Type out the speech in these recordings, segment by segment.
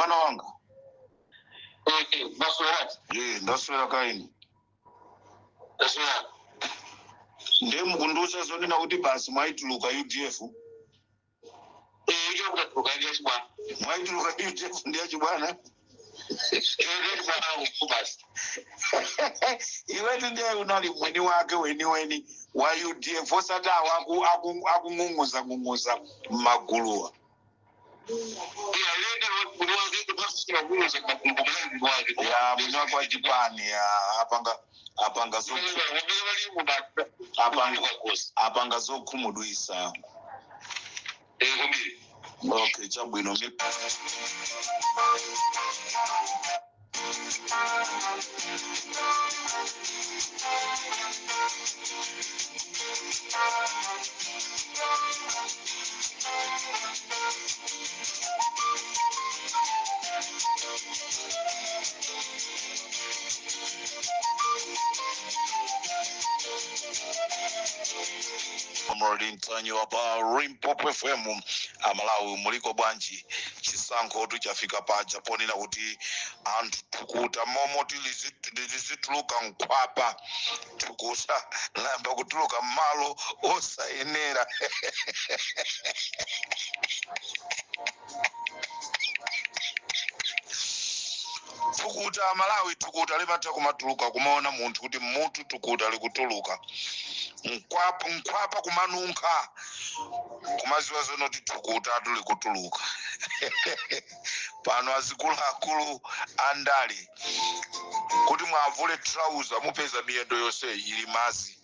Mwana wanga. Maswera. Ndaswera kaini. Ndaswera. Ndiye mukundiuza zonena kuti basi mwaituluka UDF. Icho kutatuka ndi chibwana. Mwaituluka UDF ndi yachibwana. Ndi chibwana basi. Iwetu ndiye unali mwini wake weniweni wa UDF, osati awo akung'ung'uza ng'ung'uza m'maguluwa. Iya, lende mwini wake kubasi kuuza kwa kumbuka mwini wake. Ya mwini wake wa chipani, ya apanga apanga zokhumudwisa. Okay, chabwino. Comrade Ntanyiwa pa Limpopo FM. Amalawi, muliko bwanji? Chisankho tuchafika paja ponena kuti anthu tukuta momo tilizituluka nkhwapa, tukuta layamba kutuluka mmalo osayenera. Tukuta Malawi, tukuta limatha kumatuluka, kumaona munthu kuti mutu tukuta likutuluka nkhwapa, nkhwapa kumanunkha, kumaziwa zonoti tukuta tulikutuluka. Pano azikuluakulu andale kuti mwavule trouser mupeza miyendo yonse ili mazi.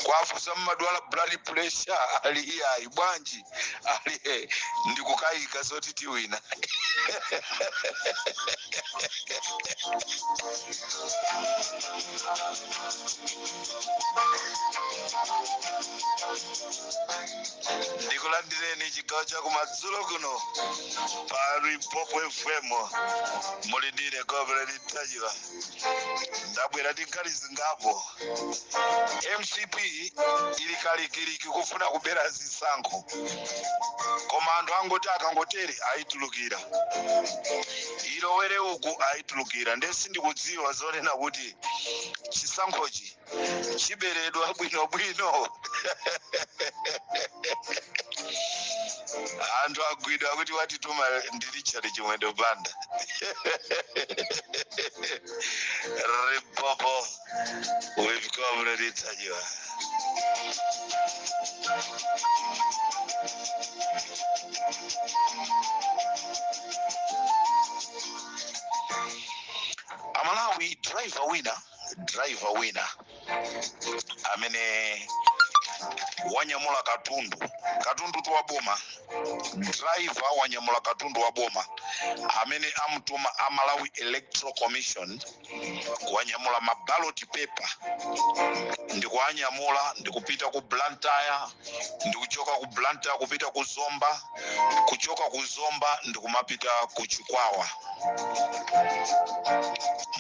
Kwafusa mmadwala blood pressure, ali iyayi bwanji, ali ndikukayika zoti tiwina. Ndikulandireni chigawo cha kumadzulo kuno pa Limpopo FM, muli ndine Comrade Ntanyiwa. Ndabwera ndi nkhani zingapo. MCP ili kalikiliki kufuna kubera zisankho, koma anthu angoti akangotere ayitulukira, ilowere uku ayitulukira. Ndiye sindikudziwa zonena kuti chisankhochi chiberedwa bwinobwino. Anthu agwidwa kuti watituma ndi Richard Chimwendo Banda. Limpopo with Comrade Ntanyiwa. Amalawi, driver wina amene wanyamula katundu, katundu tu wa boma, driver wanyamula katundu wa boma amene amutuma a Malawi Electoral Commission, wanyamula ma ballot paper ndikuanyamula ndikupita ku Blantyre, ndikuchoka ku Blantyre kupita ku Zomba, kuchoka ku Zomba ndikumapita ku Chikwawa.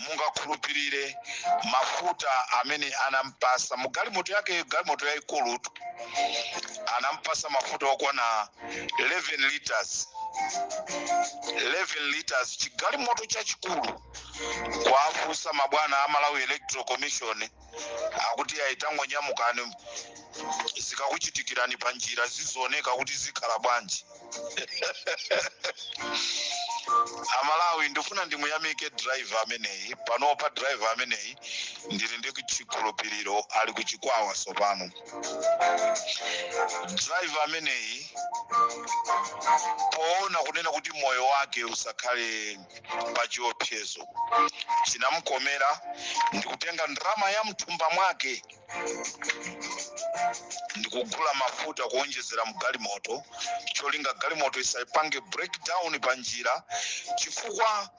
Mungakhulupirire mafuta amene anampasa mu galimoto yake, galimoto yayikulu, anampasa mafuta okwana 11 liters, 11 liters, chigalimoto chachikulu. Kwafusa mabwana a Malawi Electoral Commission akuti ayitangonyamukani, zikakuchitikirani pa njira zizooneka kuti zikhala bwanji. Amalawi, ndifuna ndimuyamike driver ameneyi. Panopa driver ameneyi ndili ndi chikhulupiriro ali kuchikwawa sopano. Driver ameneyi poona kunena kuti moyo wake usakhale pa chiopsezo, chinamukomera ndikutenga ndalama ya mthumba mwake ndikugula mafuta kuonjezera mgalimoto, cholinga galimoto isapange breakdown pa njira, chifukwa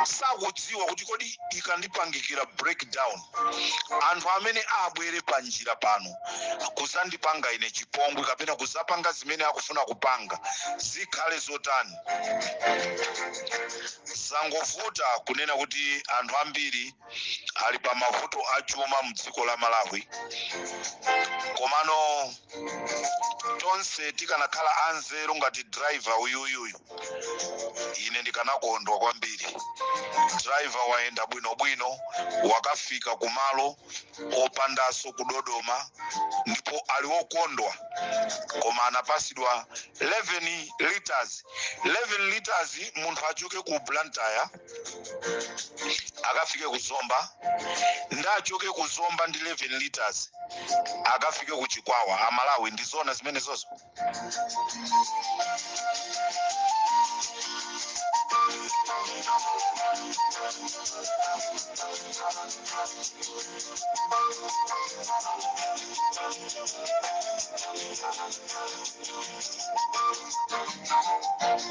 sakudziwa kuti kodi ikandipangikira breakdown, anthu amene abwere pa njira pano kuzandipanga ine chipongwe kapena kuzapanga zimene akufuna kupanga zikhale zotani. Zangovuta kunena kuti anthu ambiri ali pa mavuto achuma mdziko la Malawi. Komano tonse tikanakhala anzeru ngati driver uyuyuyu, ine ndikanakondwa kwambiri. Driver wayenda bwinobwino, wakafika kumalo opandanso kudodoma, ndipo ali wokondwa. Koma anapasidwa 11 liters, 11 liters. Munthu achoke ku Blantyre akafike ku Zomba, ndi achoke ku Zomba ndi 11 liters akafike ku Chikwawa. Amalawi, ndi zona zimene zozo?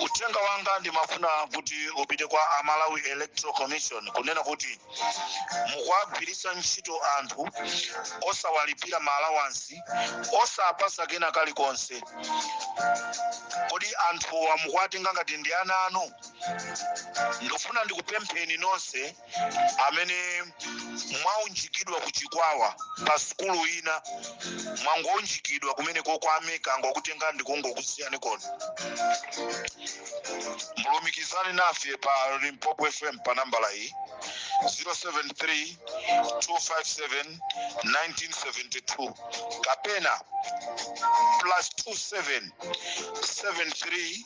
Uthenga wanga ndimafuna kuti upite kwa Amalawi Electoral Commission, kunena kuti mukuwagwiritsa ntchito anthu osawalipira ma allowance, osapasa kena kalikonse. Kodi anthuwa mukuwatenga ngati ndi ana anu? Ndikufuna ndikupempheni nonse amene mwaunjikidwa ku Chikwawa pa sukulu ina, mwangounjikidwa kumeneko kwa ameka, ngokutenga ndikungokusiyani kono, mulumikizane nafe pa Limpopo FM pa nambala iyi, 073 257 1972, kapena +27 73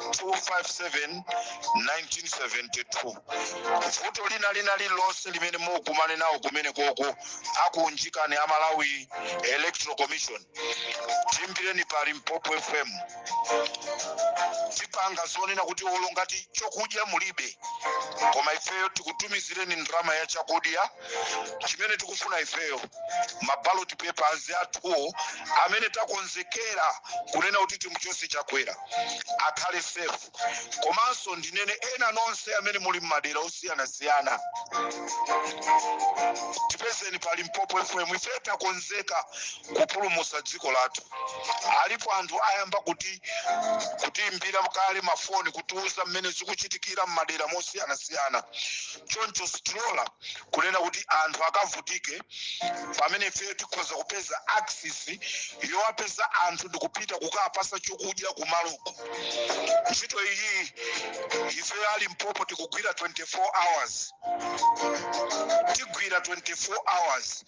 257 1972. Vuto lina lina lililonse limene mukumane nawo kumene koko akuunjikani a Malawi Electoral Commission, timbireni pa Limpopo FM. Tipanga zonena kuti olo ngati chokudya mulibe, koma ifeyo tikutumizireni ndalama ya chakudya. Chimene tikufuna ifeyo, ma ballot papers athuwo amene takonzekera kunena kuti timuchose Chakwera akhale safe. Komanso ndinene ena nonse amene muli mmadera osiyanasiyana, tipezeni pa Limpopo FM. Ife takonzeka kupulumutsa dziko lathu. Alipo anthu ayamba kuti kutiimbira kale mafoni, kutiuza mmene zikuchitikira mmadera mosiyanasiyana. Choncho sitilola kunena kuti anthu akavutike pamene ifeyo tikhoza kupeza access yowapeza anthu ndikupita kukapasa chokudya kumaloko. Ntchito iyi ifeyo a Limpopo tikugwira 24 hours, tigwira 24 hours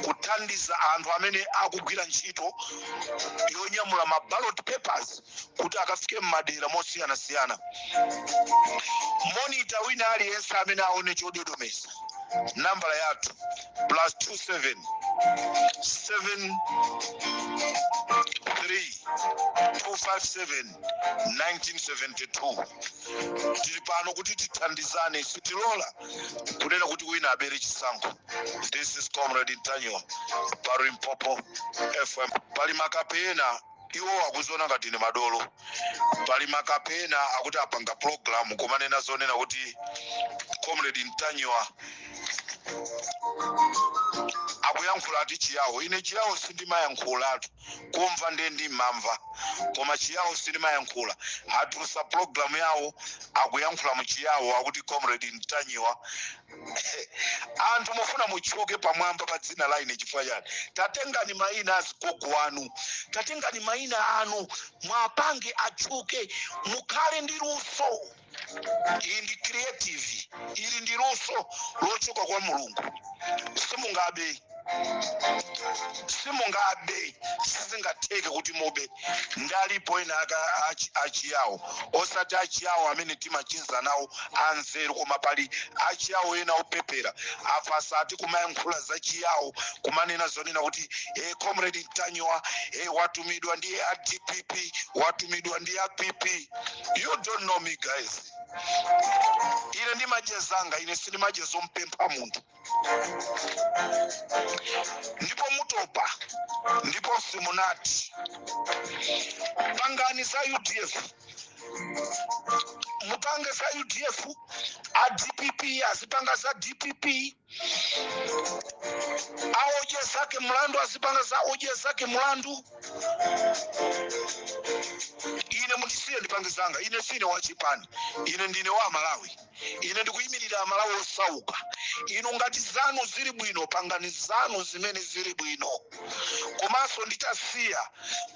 kuthandiza anthu amene akugwira ntchito yonyamula ma ballot papers kuti akafike mmadera mosiyanasiyana. Monitor wina aliyense amene aone chododomesa, nambala yathu +27 7 3 257 1972. Tili pano kuti tithandizane, sitilola kunena kuti wina abere chisankho. This is Comrade Ntanyiwa pa Limpopo FM. Pali makape ena, iwo akuziona ngati ni madolo. Pali makape ena akuti apanga program kumanena zonena kuti Comrade Ntanyiwa akuyankhula ati Chiyawo. Ine Chiyawo sindimayankhulatu, kumva ndiye ndimamva, koma Chiyawo sindimayankhula. Atulusa program yawo, akuyankhula mu Chiyawo, akuti Comrade Ntanyiwa. Anthu mufuna mutchuke pamwamba pa dzina la ine chifukwa chani? Tatengani mayina azigogo anu, tatengani mayina anu mwapange atchuke, mukhale ndi luso. Iyi ndi creative, ili ndi luso lochoka kwa Mulungu. Simungabe, simungabe, sizingatheke kuti mube. Ndalipo ena aka achiyawo, osati achiyawo amene timachinza nawo anzeru, koma pali achiyawo ena opepera afasati kumayankhula za Chiyawo, kumanena zonena kuti Comrade Ntanyiwa watumidwa ndi a DPP, watumidwa ndi a PP. You don't know me, guys. Ine ndimadya zanga, ine sindimadya zompempha munthu. Ndipo mutopa, ndipo simunati. Pangani za UDF. Mupange za UDF, a DPP azipanga za DPP, aoje zake mlandu azipanga za oje zake mlandu. Ine mundisiye ndipange zanga. Ine sine wachipani, ine ndine wa Malawi. Ine ndikuyimirira Amalawi osauka. Inu ngati zanu zili bwino, pangani zanu zimene zili bwino. Komanso nditasiya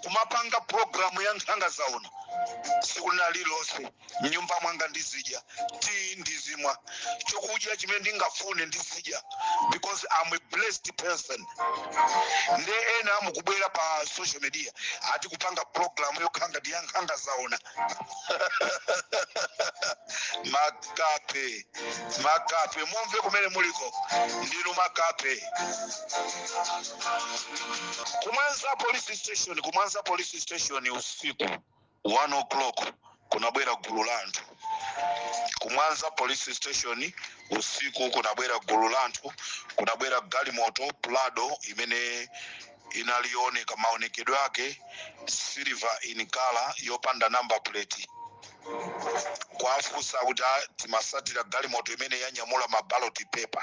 kumapanga programu ya Nkhanga Zaona, tsiku lina lililonse mnyumba mwanga ndizidya tii, ndizimwa chokudya chimene ndingafune ndizidya, because I'm a blessed person. Nde ena mukubwera pa social media ati kupanga program yokhanga ndi ya Nkhanga Zaona. Makape, makape, mumve kumene muliko, ndinu makape. Kumwanza police station, kumwanza police station usiku 1 o'clock kunabwera gulu la anthu. Kumwanza police station usiku kunabwera gulu la anthu, kunabwera galimoto Prado imene inalioneka maonekedwe ake silver in color, yopanda number plate. Kwafunsa kuti, "Ah, timasatira galimoto imene yanyamula ma ballot paper."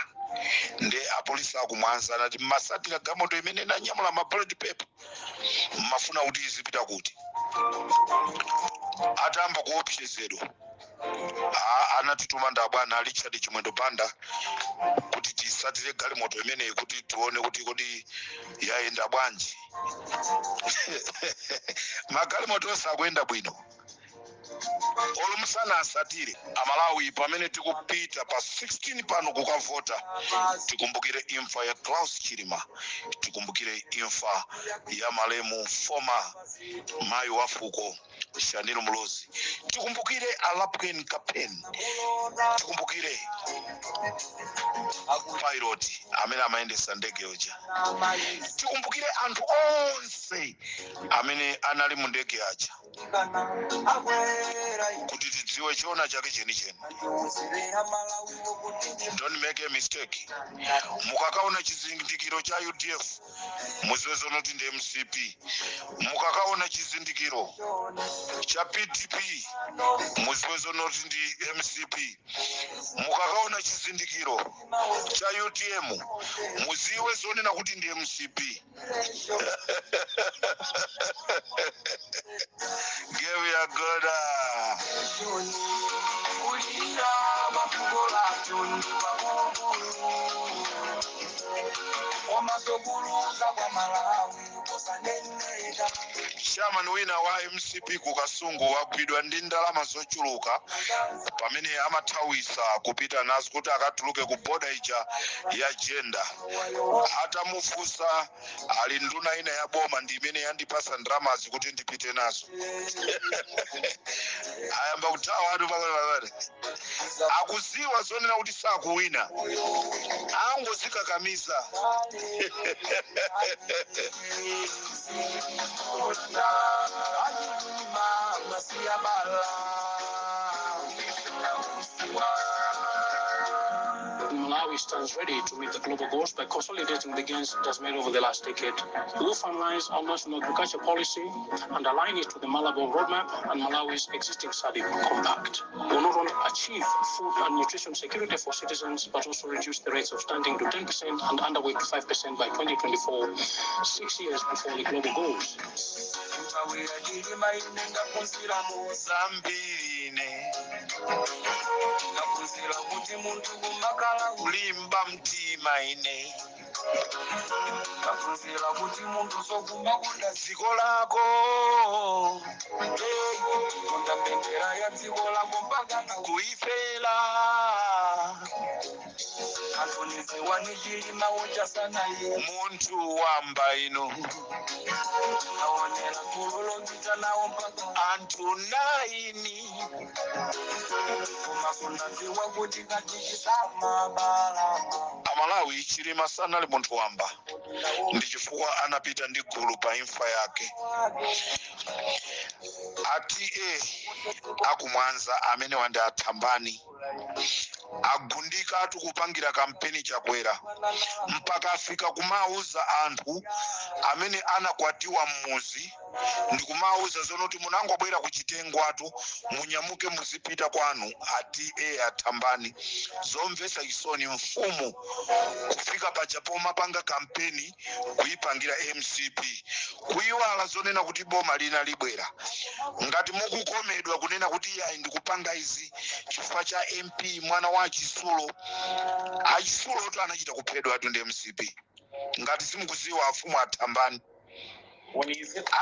Nde apolisi akumwanza anati, "Mmasatira galimoto imene inanyamula ma ballot paper, mmafuna kuti izipita kuti?" Atamba kuopsezedwa, anatituma nda bwana Richard Chimwendo Banda kuti tisatire galimoto imeneyi kuti tione kuti kodi yayenda bwanji. Magalimoto onse akuyenda bwino olo musana asatire. Amalawi, pamene tikupita pa 16 pano kukavota, tikumbukire imfa ya Klaus Chilima, tikumbukire imfa ya malemu former mayi wa fuko Shanil Muluzi, tikumbukire Alapken Kapen, tikumbukire pilot amene amayendesa ndege uja, tikumbukire anthu onse amene anali mu ndege aja, kuti tidziwe chiona chake chenicheni. Don't make a mistake. Mukakaona chizindikiro cha UDF, muziwe zonoti ndi MCP. Mukakaona chizindikiro cha PDP, muziwe zonoti ndi MCP. Mukakaona chizindikiro cha UTM, muziwe zonena kuti ndi MCP. Game ya goda. Kulira mafuko lathu ndi kwakukulu, komasokuluza kwa Malawi kosaneneka. Chairman wina wa MCP ku Kasungu wagwidwa ndi ndalama zochuluka pamene amathawisa kupita nazo kuti akatuluke ku boda ija ya Jenda. Atamufunsa, ali nduna ina ya boma ndi imene yandipasa ndalamazi kuti ndipite nazo. Ayamba kuthawa atu pakale pakale, akuziwa zonena kuti sakuwina, angozikakamiza. Malawi stands ready to meet the global goals by consolidating the gains it has made over the last decade. We will finalize our national agriculture policy and align it to the Malabo Roadmap and Malawi's existing SADC Compact. We will not only achieve food and nutrition security for citizens, but also reduce the rates of stunting to 10% and underweight to 5% by 2024, 6 years before the global goals. Ntawira chilima ine ndaphunziramo zambiri ine ndaphunzira kuti munthu kumakala kulimba mtima ine ndaphunzira kuti munthu sokumakonda dziko lako konda mbendera ya dziko lako mpaka na kuifela. Anthu niziwani chilima wochasanaye Munthu wamba ino aonera gulu lopita nawo mpaka anthu naini koma sundadziwa kuti kachichisamabala. Amalawi, Chilima sanali munthu wamba, ndi chifukwa anapita ndi gulu pa imfa yake. Ati e akumwanza amene wandi athambani. Agundika tikupangira kampeni Chakwera mpaka afika kumauza anthu amene anakwatiwa mmuzi, ndikumauza zonoti munangobwera kuchitengwatu, munyamuke muzipita kwanu. Ati e athambani, zomvetsa chisoni. Mfumu kufika paja pomapanga kampeni kuyipangira MCP, kuyiwala zonena kuti boma lina libwera. Ngati mukukomedwa kunena kuti yayi, ndikupanga izi chifukwa cha MP mwana wa Achisulo. Achisulo to anachita kuphedwa atu ndi MCP. Ngati simukuziwa, afumu athambani,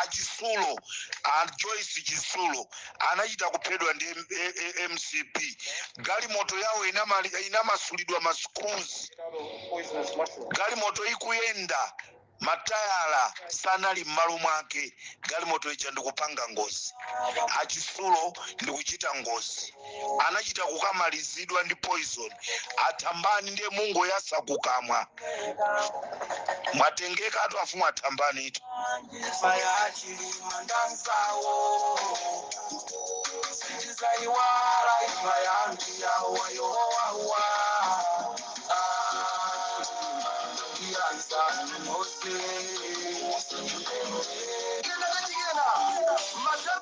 Achisulo, a Joyce Chisulo anachita kuphedwa ndi MCP. Galimoto yawo inamasulidwa ma screws, galimoto ikuyenda, matayala sanali m'malo mwake, galimoto ija ndikupanga ngozi. Achisulo ndikuchita ngozi, anachita kukamalizidwa ndi poison. Athambani, ndiye mungoyasa kukamwa, mwatengeka atu afumu athambani itu. Faya Chilima ndanzawo sindizayiwala imfa yantu yawa yowawa iyanzanu mose genda kachigena mata.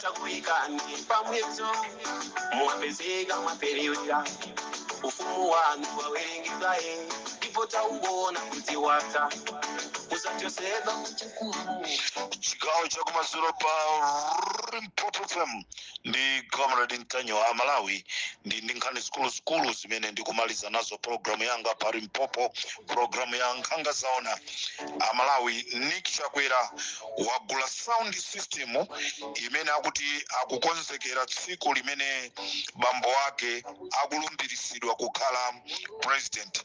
Takuikani pamwedzo, mwapezeka mwaperewera. Ufumu wanu wawerengedwaye, ndipo tauona kuti watha usachosedwa kuchikulu. Chigawo chakumadzulo pa Limpopo FM ndi Comrade Ntanyo. A Malawi, ndi nkhani zikuluzikulu zimene ndikumaliza nazo programu yanga pa Limpopo, programu ya Nkhanga Zaona. Amalawi, Nick Chakwera wagula sound system imene akuti akukonzekera tsiku limene bambo ake akulumbiritsidwa kukhala president.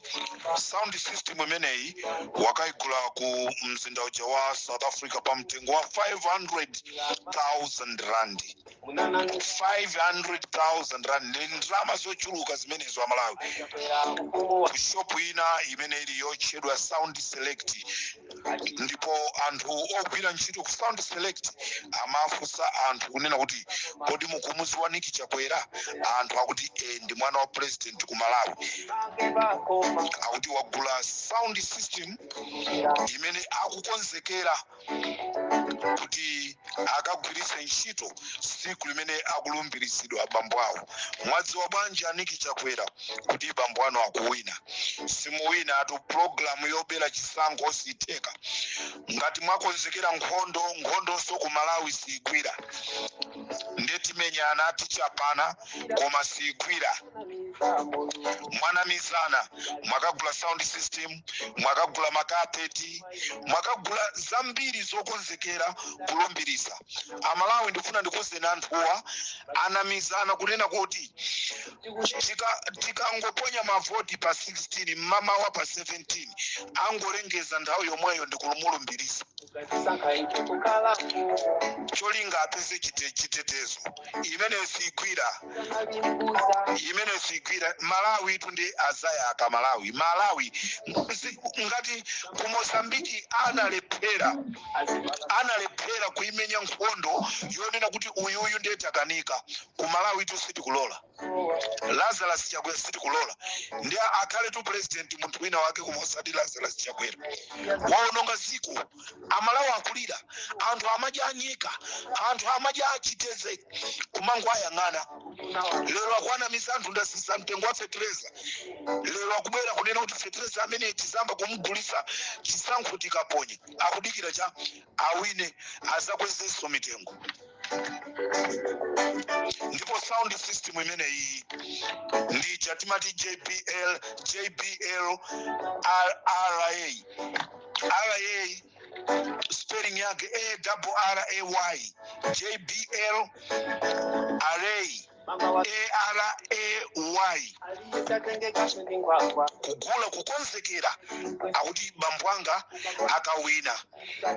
Sound system imeneyi wakaigula ku mzinda uja wa South Africa pa mtengo wa 500,000 rand. 500,000 rand ndi ndalama zochuluka zimenezo, Amalawi. Ku shopu ina imene ili yotchedwa Sound Select, ndipo anthu ogwira ntchito ku Sound Select amafunsa anthu kunena kuti, "Kodi mukumuziwa Niki Chakwera?" Anthu akuti, "E, ndi mwana wa president ku Malawi." Akuti wagula sound system imene akukonzekera kuti akagwiritse ntchito tsiku limene akulumbiritsidwa abambo awo. Mwadziwa bwanji, aniki Chakwera, kuti bambo anu akuwina? Simuwina atu. Pulogalamu yobera chisankho siyitheka. Ngati mwakonzekera nkhondo, nkhondonso ku Malawi siyigwira. Ndetimenyana, tichapana, koma siyigwira. Mwanamizana, mwakagula sound system, mwakagula makapeti, mwakagula zambiri zokonzekera kulumbirisa. Amalawi, ndifuna ndikuzeni, anthuwa anamizana kunena kuti tikangoponya mavoti pa 16, mmamawa pa 17 angolengeza nthawi yomweyo ndikulumulumbirisa, cholinga apeze chitetezo. Imeneyo siyigwira, imeneyo siyigwira. Malawi itu ndi azayaka. Malawi, Malawi, ngati ku Mozambiki analephera, analephera kuimenya nkhondo yonena kuti uyuyu ndiye takanika, ku Malawi tu sitikulola. Lazarus Chakwera sitikulola, ndi akhale tu president munthu wina wake koma osati Lazarus Chakwera. Waononga ziko. Amalawi akulira, anthu amadya anyika, anthu amadya achiteze kumango ayang'ana. Lero akuanamiza anthu, ndasisa mtengo wa fetereza. Lero akubwera kunena kuti fetereza amene tizamba kumugulisa chisankho tikaponye. Akudikira cha awine azakwezenso mitengo. Ndipo sound system imeneyi ndi chatimati JBL, JBL RA RA, spelling yake A double R A Y, JBL Array A R A Y. Kugula kukonzekera, akuti bambo anga akawina.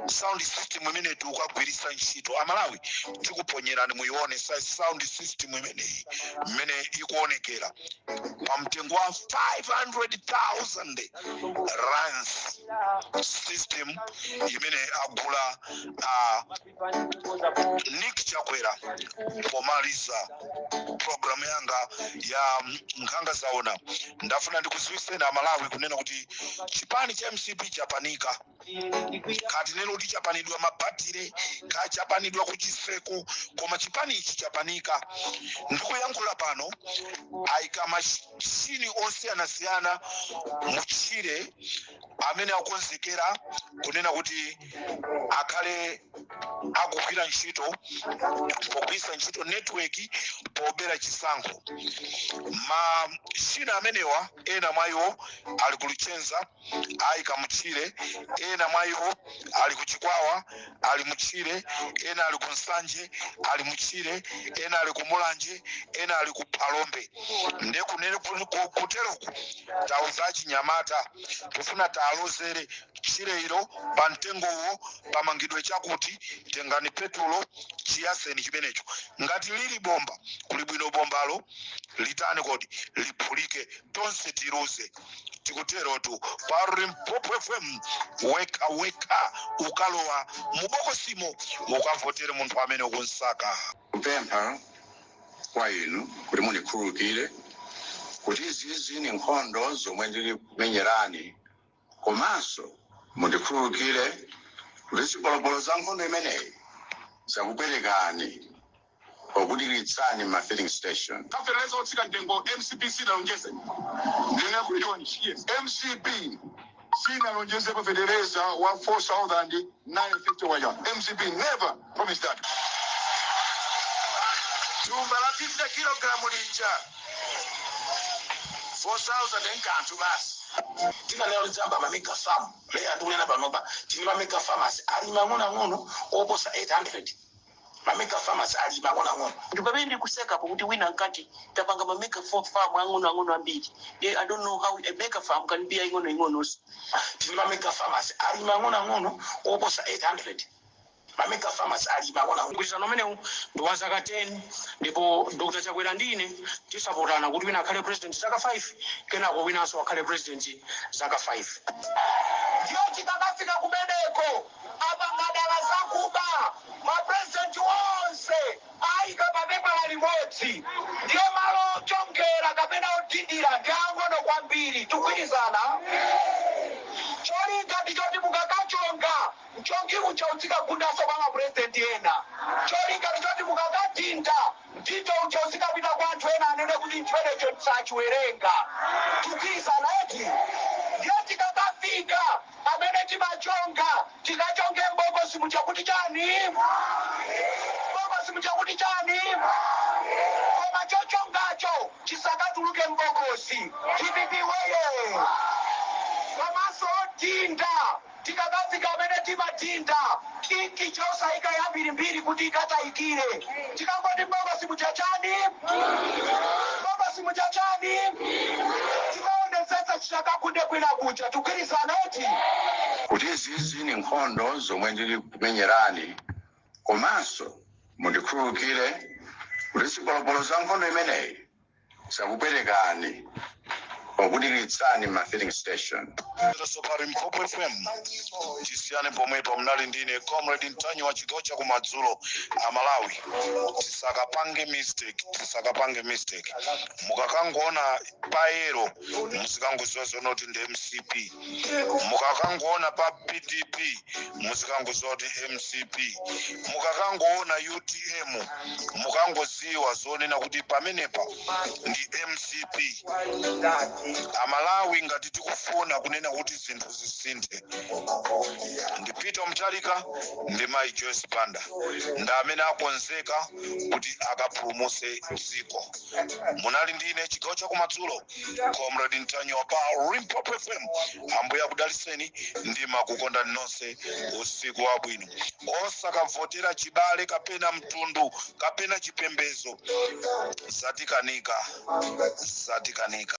Sound system imene tikukagwiritsa ntchito, Amalawi, tikuponyerani muione sound system imeneyi mmene ikuonekera pa mtengo wa 500,000 rands, system imene agula Nick Chakwera. Pomaliza programu yanga ya Nkhanga Zaona, ndafuna ndikuziwiseni Amalawi kunena kuti chipani cha MCP chapanika. Kati nene kuti chapanidwa mabatire, kachapanidwa kuchiseko, koma chipani ichi chapanika. Ndikuyankhula pano, ayika mashini osiyanasiyana mutchire amene akonzekera kunena kuti akhale akugwira ntchito pogwiritsa ntchito network pobera chisankho. Mashina amenewa, ena mwa iwo ali ku Luchenza, ayika mutchire, ena mwa iwo ali ku Chikwawa, ali mutchire, ena ali ku Nsanje, ali mutchire, ena ali ku Mulanje, ena ali ku Phalombe. Nde kunene kuteroku tauza achinyamata, kufuna talozere tchire ilo pa mtengowo pamangidwe chakuti tengani petulo chiyaseni chimenecho. Ngati lili bomba, kuli bwino bombalo litani kodi liphulike, tonse tiluze. Tikuterotu pa Limpopo FM. Weka weka ukalowa mubokosimo ukavotere munthu amene ukunsaka. Kupempha kwa inu kuti mundikhululukire kuti izizi ni nkhondo zomwe ndili kumenyerani, komanso mundikhululukire kuti zipolopolo za nkhondo imeneyi zakubwerekani pokudikiritsani ma filling station. Kafereleza otsika mtengo MCP sinalonjeze. Ndinena kuti chonchi, MCP sinalonjezepo fetereza wa 4950 kwacha. MCP never promised that. Thumba la 50 kilogramu lija 4000 nkanthu basi. Tinanena kuti dzamba ma mega farm leya. Ndikunena panopa tili ma mega farmers alimi ang'onoang'ono oposa 800. Ma mega farmers alimi ang'onoang'ono. Ndi pamene ndikusekapo kuti wina nkati tapanga ma mega farm ang'ono ang'ono ambiri. Yeah, I don't know how a mega farm can be ing'ono ing'ononso. Tili ma mega farmers alimi ang'onoang'ono oposa 800. Ma mega farmers alimi ang'onoang'ono. Mgwirizano umenewu ndi wa zaka 10, ndipo Dr Chakwera ndi ine tisapotana kuti wina akhale president zaka 5, kenako winanso akhale president zaka 5. Ndiyo tikakafika kumeneko, apangadala zakuba mapurezidenti onse ayika papepala limodzi, ndiye malo ochongera kapena odindira ndi ang'ono kwambiri. Tikugwirizana? Cholinga ndichoti mukakachonga, mchongi uja uzikagundaso kwa mapurezidenti ena. Cholinga ndichoti mukakadinda, mdindo uja uzikapita kwa anthu ena, anene kuti chimenecho tisachiwerenga. Tikugwirizana eti? Ndiye tikakafika amene timachonga, tikachonge mbokosi muchakuti chani? Mbokosi muchakuti chani? Koma chochongacho chisakatuluke mbokosi. DPP weye! Komanso odinda, tikakafika amene timadinda, inki chosayika yambirimbiri kuti ikatayikire. Tikangoti mbokosi muchachani? Mbokosi muchachani? Tikaonetsetsa chisakakunde kwina kuja. Tikugwirizana eti? Kuti izizi ni nkhondo zomwe ndili kumenyerani, komanso mundikhululukire kuti zipolopolo za nkhondo imeneyi zakubwerekani pokudikiritsani ma filling station. So pa Limpopo FM tisiyane pomwepo. Mnali ndine Comrade Mtanyi wa chigawo cha kumadzulo. Amalawi, tisakapange mistake, tisakapange mistake. Mukakangoona pa yellow, muzikangoziwa zonoti ndi MCP. Mukakangoona pa PDP, muzikangoziwa kuti MCP. Mukakangoona UTM, mukangoziwa zonena kuti pamenepa ndi MCP. Amalawi, ngati tikufuna kunena kuti zinthu zisinthe, ndi Peter Mutharika ndi Mai Joyce Banda, ndi amene akonzeka kuti akapulumuse dziko. Munali ndine chigawo chakumadzulo, Comrade Mtanyiwa pa Limpopo FM. Ambuye akudaliseni, ndimakukondani nonse. Usiku wabwino. Osakavotera chibale kapena mtundu kapena chipembezo. Zatikanika, zatikanika.